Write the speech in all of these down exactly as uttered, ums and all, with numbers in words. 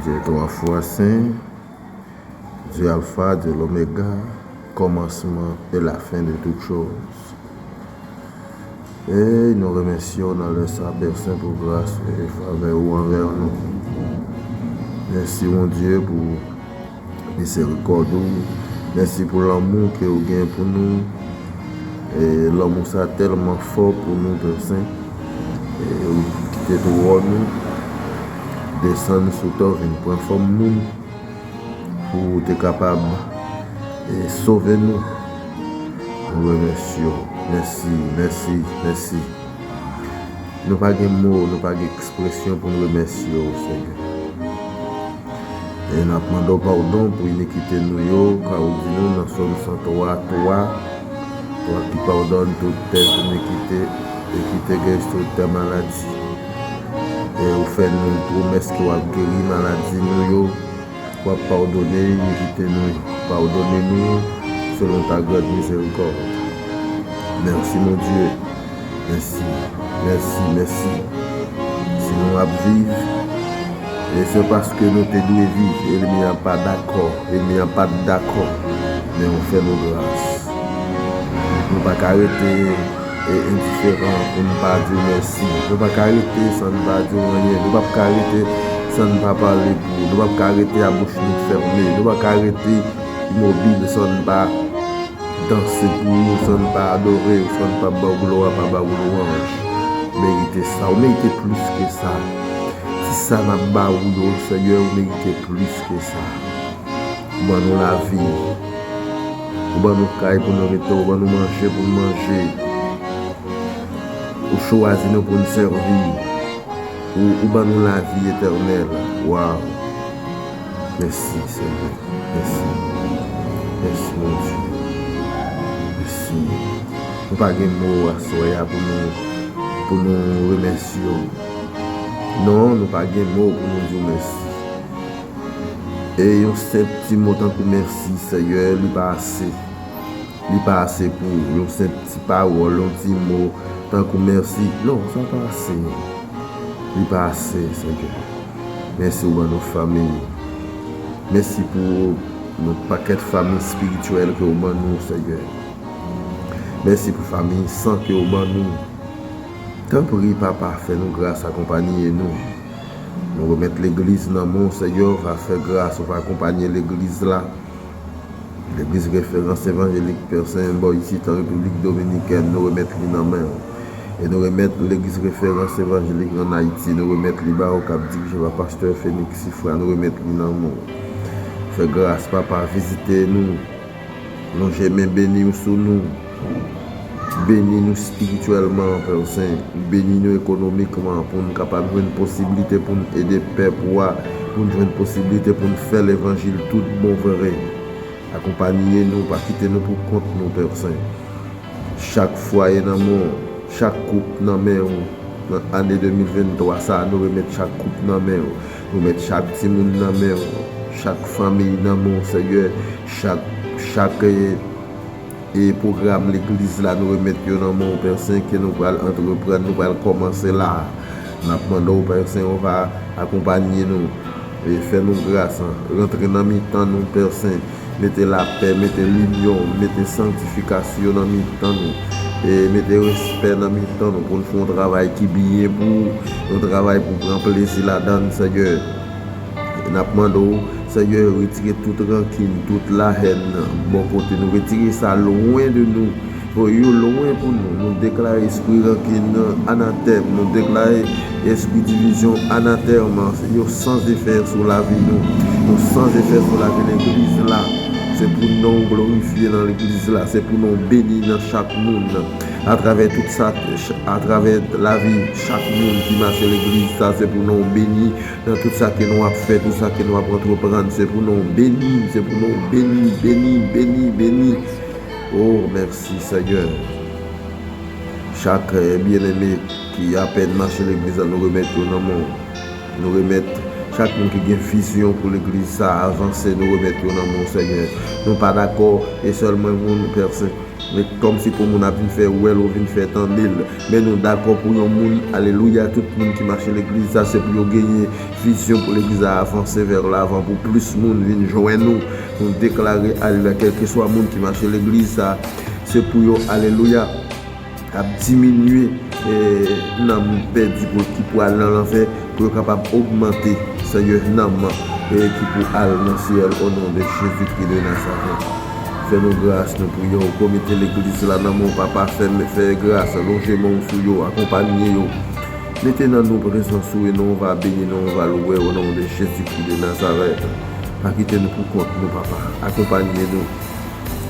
Dieu trois fois saint, Dieu Alpha, Dieu l'Oméga, commencement et la fin de toutes choses. E nou remèsye w nan lè sa, Pè Sen, pou gras e favè ou anvè nou. Mèsi, Bondye, pou mizerikòd ou. Mèsi pou lanmou ke ou gen pou nou. E lanmou sa tèlman fò pou nou, Pè Sen. E ou kite twòn ou desann sou tè, w vin pran fòm moun pou ou te kapab, e, sove nou. Nou remèsye w. Mèsi, mèsi, mèsi. Nou pa gen mo, nou pa gen ekspresyon pou n remèsye w, Senyè. E n ap mande w padon pou inikite nou yo, ka ou di nou nan Sòm san twa twa, Toi qui pardonnes toutes tes iniquités et qui te guéris toutes tes maladies. E ou fè nou pwomès ke w ap geri maladi nou yo, w ap padone inikite nou yo. Padone nou selon ta grande miséricorde. Mèsi, Bondye. Mèsi, mèsi, mèsi. Si nou ap viv, e se paske nou te dwe viv. Ènmi an pa dakò, ènmi an pa t dakò. Men ou fè nou gras. Nou pa ka rete, e, endiferan pou n pa di w mèsi. Nou pa ka rete san n pa di w anyen. Nou p ap ka rete san n pa pale pou ou. Nou p ap ka rete a bouch nou fèmen. Nou pa ka rete imobil san n pa danse pou ou, san n pa adore w, san n pa ba w glwa, pa ba w lwanj. Ou merite sa, ou merite plis ke sa. Ti sa n ap ba ou yo, Senyè, ou merite plis ke sa. Ou ban nou lavi, ou ban nou kay pou nou rete, ou ban nou manje pou nou manje. Ou chwazi nou pou n sèvi. Ou, ou ban nou lavi etènèl. Waw. Mèsi, Senyè. Mèsi. Mèsi, Bondye. Mèsi. Nou pa gen mo aswè a pou nou, pou nou remèsye w. Non, nou pa gen mo pou nou di w mèsi. E yon senp ti mo tankou mèsi, Senyè, li pa ase. Li pa ase pou yon senp ti pawòl, yon ti mo, tankou mèsi. Non, sa pa ase. Li pa ase, Senyè. Mèsi ou ban nou fanmi. Mèsi pou yon pakèt fanmi espirityèl ke ou ban nou, Senyè. Mèsi pou fanmi san ke ou ban nou. Tanpri, Papa, fè nou gras, akonpaye nou. Nou remèt legliz nan men w, Senyè, ou va fè gras, ou va akonpaye legliz la. Legliz Referans Evanjelik Pè Sen bò isit an Repiblik Dominikèn, nou remèt li nan men w. E nou remèt Legliz Referans Evanjelik ann Ayiti, nou remèt li ba w, k ap dirije pa Pastè Fenix Sifra, nou remèt li nan men w. Fè gras, Papa, vizite nou. Lonje men beni w sou nou. Beni nou espirityèlman, Pè Sen. Beni nou ekonomikman pou n kapab jwenn posiblite pou n ede pèp ou a, pou n jwenn posiblite pou n fè levanjil tout bon vre. Akonpaye nou, pa kite nou pou kont nou, Pè Sen. Chak fwaye nan men w, chak koup nan men w, nan ane de mil venntwa sa a, nou remèt chak koup nan men w. Nou remèt chak timoun nan men w, chak fanmi nan men w, Senyè, chak, chak, e, e pwogram legliz la, nou remèt yo nan men w, Pè Sen, ke nou pral antreprann, nou pral kòmanse la a. N ap mande w, Pè Sen, ou va akonpaye nou, e fè nou gras, rantre nan mitan nou, Pè Sen. Mete lapè, mete linyon, mete sanktifikasyon nan mitan nou. E mete respè nan mitan nou pou n fè yon travay ki byen pou ou, yon travay pou w pran plezi ladan l, Senyè. N ap mande w, Senyè, retire tout rankin, tout lahèn bò kote nou. Retire sa lwen de nou. Voye yo lwen pou nou. Nou deklare espri rankin anatèm. Nou deklare espri divizyon anatèm. Yo san efè sou lavi nou. Yo san efè sou lavi legliz la. Se pou non w glorifye nan legliz la. Se pou non w beni nan chak moun. Atravè tout sa, atravè lavi chak moun ki mache legliz sa, se pou non w beni nan tout sa ke nou ap fè, tout sa ke nou ap antreprann. Se pou non w beni, se pou non w beni, beni, beni, beni. Oh, mèsi, Senyè. Chak, eh, byeneme ki apèn mache legliz la, nou remèt yo nan men w. Nou remèt chak moun ki gen vizyon pou legliz sa avanse, nou remèt yo nan men w, Senyè. Nou pa dakò e sèlman moun pèse. Men kòmsi pou moun ap vin fè wè l ou vin fè tande l. Men nou dakò pou yon moun, alelouya, tout moun ki mache legliz sa, se pou yo genyen vizyon pou legliz la avanse vè lavan, pou plis moun vin jwenn nou. Nou deklare, alelouya, kèlkeswa moun ki mache legliz sa, se pou yo, alelouya, ap diminye, eh, nanm pèdi pou, ki pou al nan lanfè, pou yo kapab ogmante, Senyè, nanm, eh, ki pou al nan syèl, o non de Jezikri de Nazarèt. Fè nou gras, nou priye w. Komite legliz la nan men w, papa, fè, fè gras, lonje men w sou yo, akonpaye yo. Mete nan nou prezans ou e non w va beni, non w va lwe, o non de Jezikri de Nazarèt. Pa kite nou pou kont nou, papa. Akonpaye nou.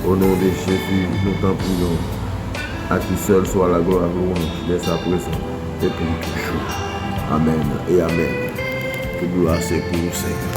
O non de Jezi, nou tanpri w. A qui seul soit la gloire, louange, dès à présent et pour toujours. Amen et amen. Tout gloire se pou ou, Senyè.